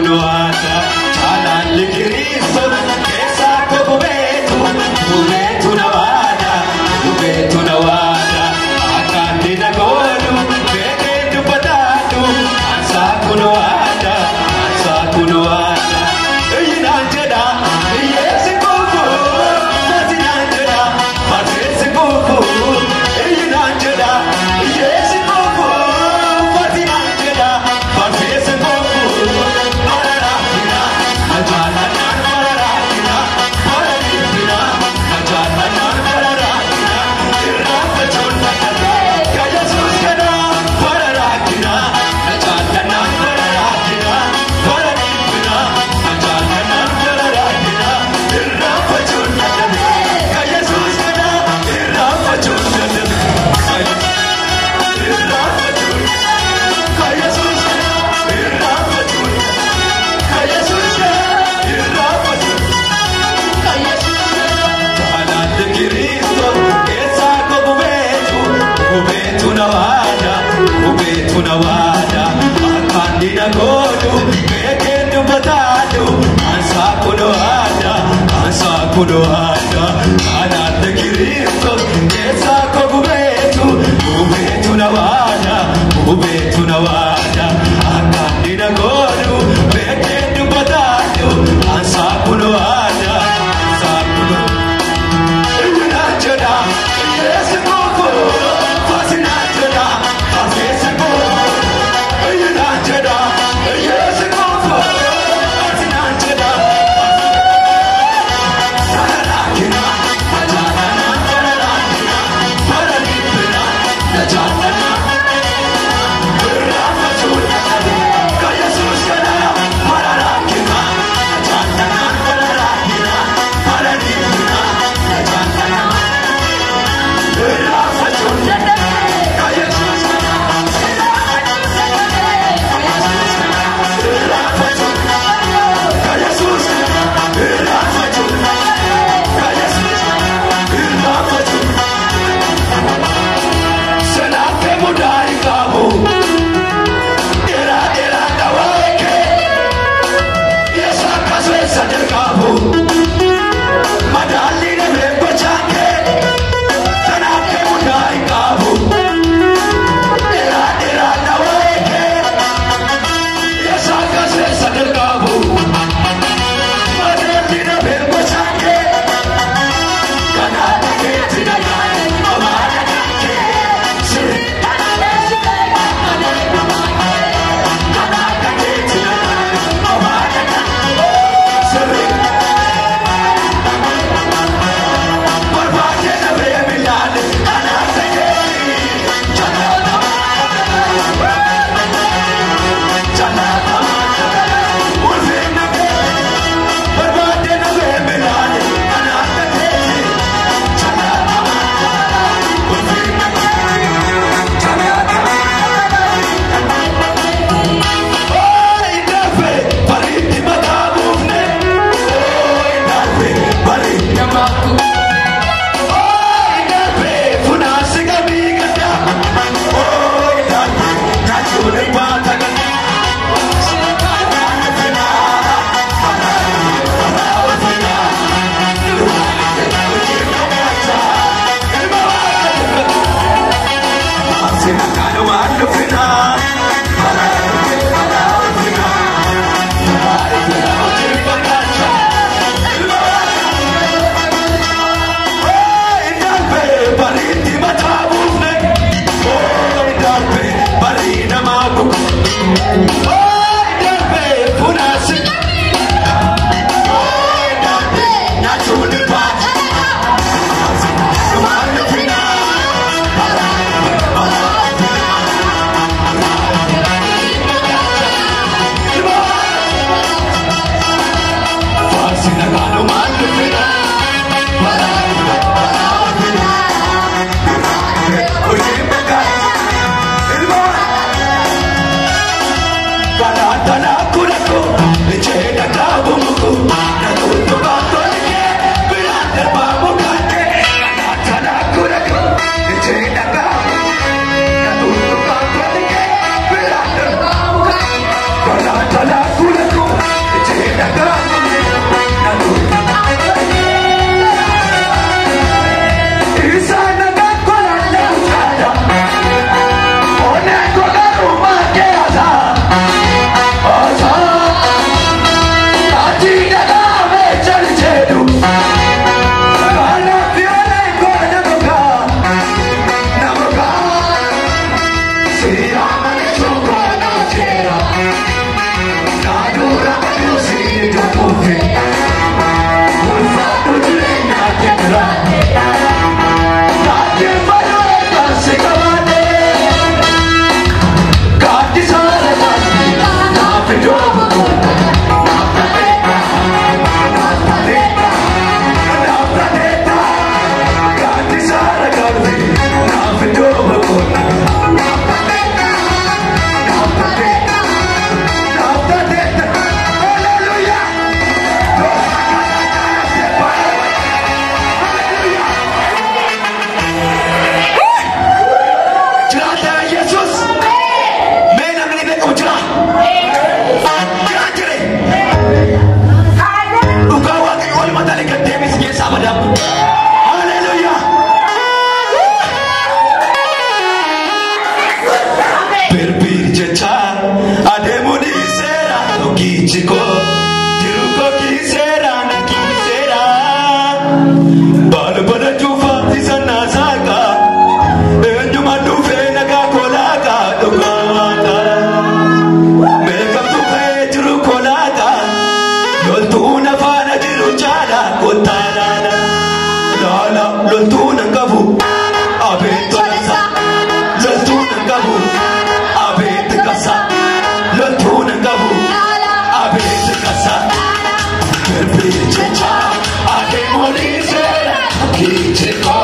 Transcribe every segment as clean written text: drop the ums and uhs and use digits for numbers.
kunuata Jaalalli Kiristoos keessaa koo gubeetu gubeetu na waada gubeetu na waada Akkaan na godhu beekee dubbataadhu ansaa kunuata ansaa kunuata Iyyinaan jedha hiyyeessi kuufu maatinaan jedha barreessi kuufu Iyyinaan jedha hiyyeessi kuufu maatinaan jedha barreessi kuufu Bararaafina majaalanaan bararaafina barariifina majaalanaan bararaafina irraanfachuun dadhabee ka Yesuus kana bararaafina majaalanaan bararaafina barariifina majaalanaan bararaafina irraanfachuun dadhabee ka Yesuus kana irraanfachuun dadhabee irraanfachuun ka Yesuus kana irraanfachuun ka Yesuus kana irraanfachuun ka Yesuus kana Jaalalli Kiristoos keessaa koo gubeetu gubeetu na waada gubeetu na waada Akkaan na godhu beekee dubbataadhu ansaa kunuwaada ansaa kunuwaada Jaalalli Kiristoos keessaa koo gubeetu gubeetu na waada gubeetu na waada Akkaan na godhu beekee dubbataadhu ansaa kunuwaada ansaa kunuwaada Iyyinaan jedha hiyyeessi kuufu faasinaan jedha barreessi kuufu Iyyinaan jedha hiyyeessi kuufu faasinaan jedha Bararaakina majaalanaan bararaakina barariifina najaalanaan irraanfachuun dadhabee ka Yesuus kana bararaakina majaalanaan bararaakina barariifina najaalanaan irraanfachuun dadhabee ka Yesuus kana irraanfachuun ka Yesuus kana irraanfachuun ka Yesuus kana irraanfachuun Sanaafee mudaa hin qabu dheeraa dheeraa dhawaa kee Yesu akkasuma isa jalqabu madaalli namee gochaa kee sanaafee mudaa hin qabu dheeraa dheeraa dhawaa kee Yesu akkasuma isa jalqabu madaalli namee gochaa kee kanaaf keetti nagaa omaana kee sirrii. Tokkichi koo jiru koo kiiseera na kiiseera balbala cufa isa na saaqa eenyuma dhufee nagaa kolaaqa dhugaa waaqa meeqamtu ka'ee jiru kolaaqa loltuu na faana jiru caala kottaa laala laala loltuu nan qabu abeet tolasa loltuu nan qabu abeet qasa loltuu nan qabu abeet qasa Perpechecha ademolisera kicheko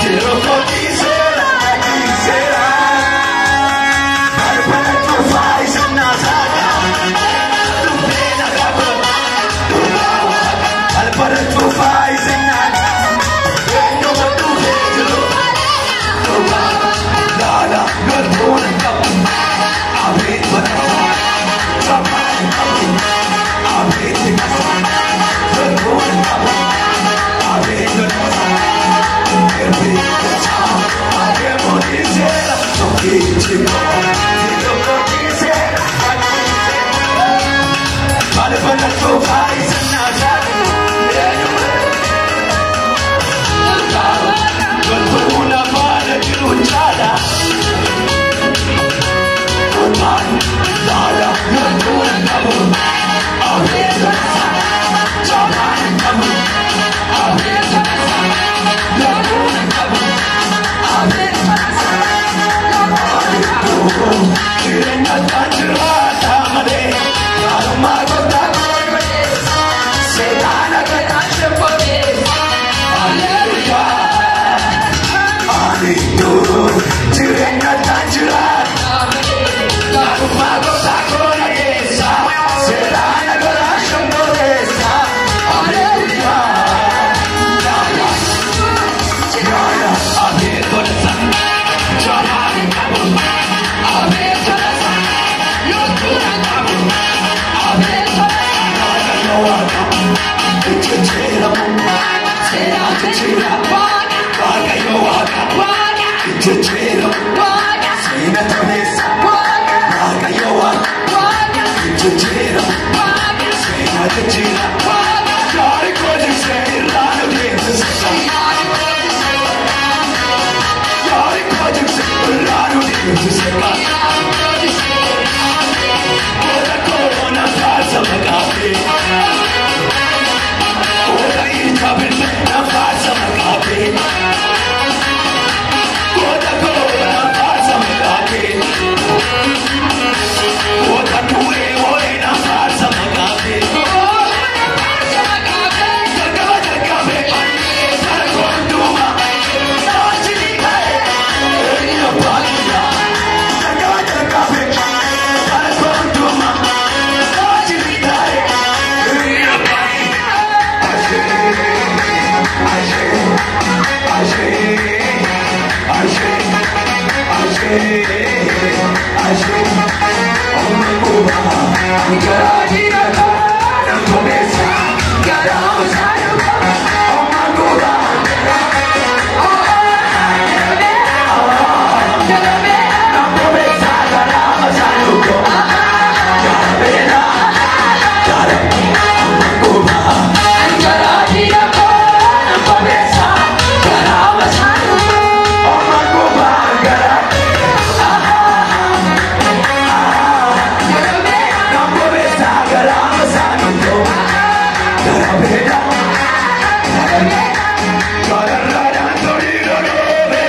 jiru koo kiiseera kiiseera balbala cufaa isa na saaqa dhufee nagaa koo dhugaa waaqa balbala cufaa isa na eenyuma dhufee jiru dhugaa laala loltuu nan qabu abeet badhaasa jabaa hin qabu abeet qasa loltuu nan qabu abeet tolasa erbeecha adeemoniseera tokkichi koo jiru koo kiiseera balbala cufaa isa na saaqa eenyuma loltuu na faana jiru caala laala loltuu nan qabu abeet tolasa jabaa hin qabu abeet tolasa loltuu nan qabu abeet tolasa jireenya kan jiraata malee gaarummaa gooftaa koo seexaana garaa Haleluyaa. Ani jireenya kan jiraata gaarummaa gooftaa koo dhageessa seexaana garaa shomboreessa. Haleluyaa. Laala abeet tolasa jabaa hin qabu abeet tolasa loltuu nan qabu abeet tolasa Waaqayyo waaqa ijjijjiiramu seenaa jijjiiramu Waaqayyo waaqa ijjijjiiramu seena toleessa Waaqayyo waaqa ijjijjiiramu seenaa jijjiiramu Gaarii koo jigsee irraa nu deemsisa Gaarii koo jigsee irraa nu deemsisa Goota koo na faarsa maqaa kee Goota ija bilbee na faarsa maqaa kee Goota koo na faarsa maqaa kee Goota du'ee oolee na faarsa maqaa kee Jalqaba jalqabee bara koo hundumaa saajilii ka'ee eenyu abbaa kiyyaa Jalqaba jalqabee bara koo hundumaa saajilii ka'ee eenyu abbaa kiyyaa Ashee ashee ashee ashee ashee ashee Amma quba garaa jiraata nan toleessa garaa masaayuka amma quba nan toleessa garaa masaayuka jarabeena jara amma quba garaa jiraata nan toleessa garaa masaayuka amma quba garaa nan toleessa garaa masaayuka jarabeena Gararraadhaan tolii loloobe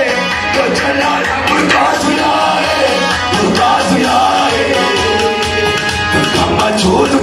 gochallaadhaan burqaasu yaa'e burqaasu yaa'e gammachuutu